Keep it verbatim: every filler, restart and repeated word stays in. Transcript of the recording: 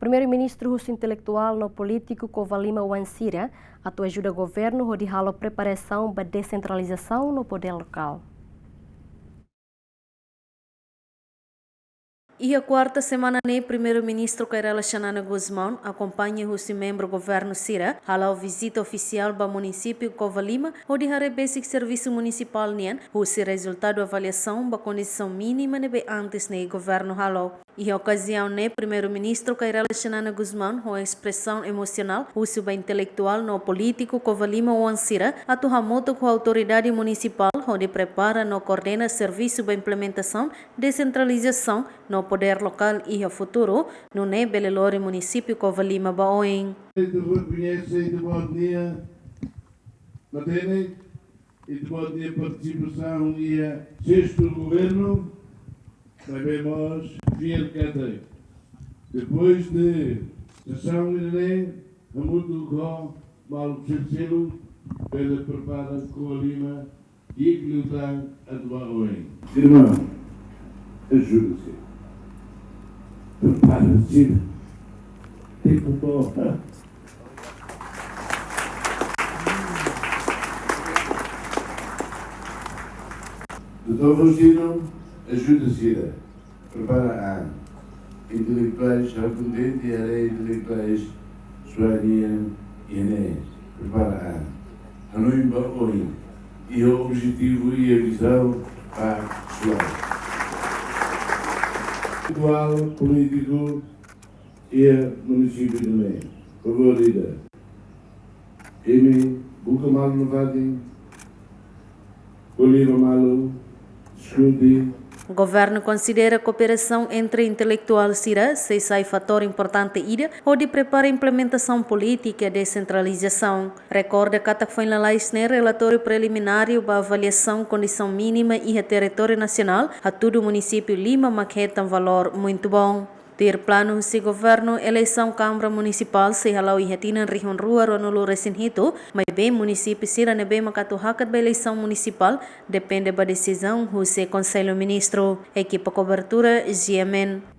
Primeiru-Ministru husu intelektuál no polítiku Covalima oan sira atu ajuda governu hodi halo preparasaun ba desentralizasaun no podér lokál. Iha kuarta semana ne'e, Primeiru-Ministru Kay Rala Xanana Gusmão akompaña husi membru governu sira hala'o vizita ofisiál ba munisípiu Covalima, hodi haree besik servisu munisipál nian, husi rezultadu avaliasaun ba kondisaun mínima ne'ebé antes ne'e governu halo. Iha okaziaun ne'e, Primeiru-Ministru Kay Rala Xanana Gusmão ho espresaun emosionál husu ba intelektuál no polítiku Covalima oan sira atu hamutuk ho autoridade munisipál hodi prepara no koordena servisu ba implementasaun desentralizasaun no podér lokál iha futuru, nune'e bele lori munisípiu Covalima ba oin. Rekoñese ita-boot nia matenek, ita-boot nia partisipasaun iha sestu governu, maibé mós fiél katak depois de sesaun ida-ne'e, hamutuk ho maluk seluk-seluk, bele prepara Covalima di'ak liután atu ba oin. Irmaun, ajuda-se. Prepara-se. Tempu boa. Doutór Faustino, ajuda sira. Prepara an. Intelektuais, ha'u kontente haree intelektuais sira-nian iha ne'e. Prepara an. Hanoin ba oin. Iha objetivu, iha vizaun ba sira. Intelektuál, polítiku iha munisípiu ne'e. Favór ida. Imi buka malu nafatin, ko'alia ba malu, diskute. Governu konsidera kooperasaun entre intelektuál sira sei sai fatór importante ida hodi prepara implementasaun polítika desentralizasaun. Rekorda katak foin lalais ne'e relatóriu prelimináriu ba avaliasaun kondisaun mínima iha territóriu nasionál hatudu munisípiu lima mak hetan valór muito bom. Tuir planu husi governu, eleisaun Kámara Munisipál sei hala'o iha tinan rihun rua ruanulu resin hitu, maibé munisípiu sira ne'ebé mak atu hakat ba eleisaun munisipál depende ba desizaun husi Konsellu Ministru. Ekipa kobertura, G M N.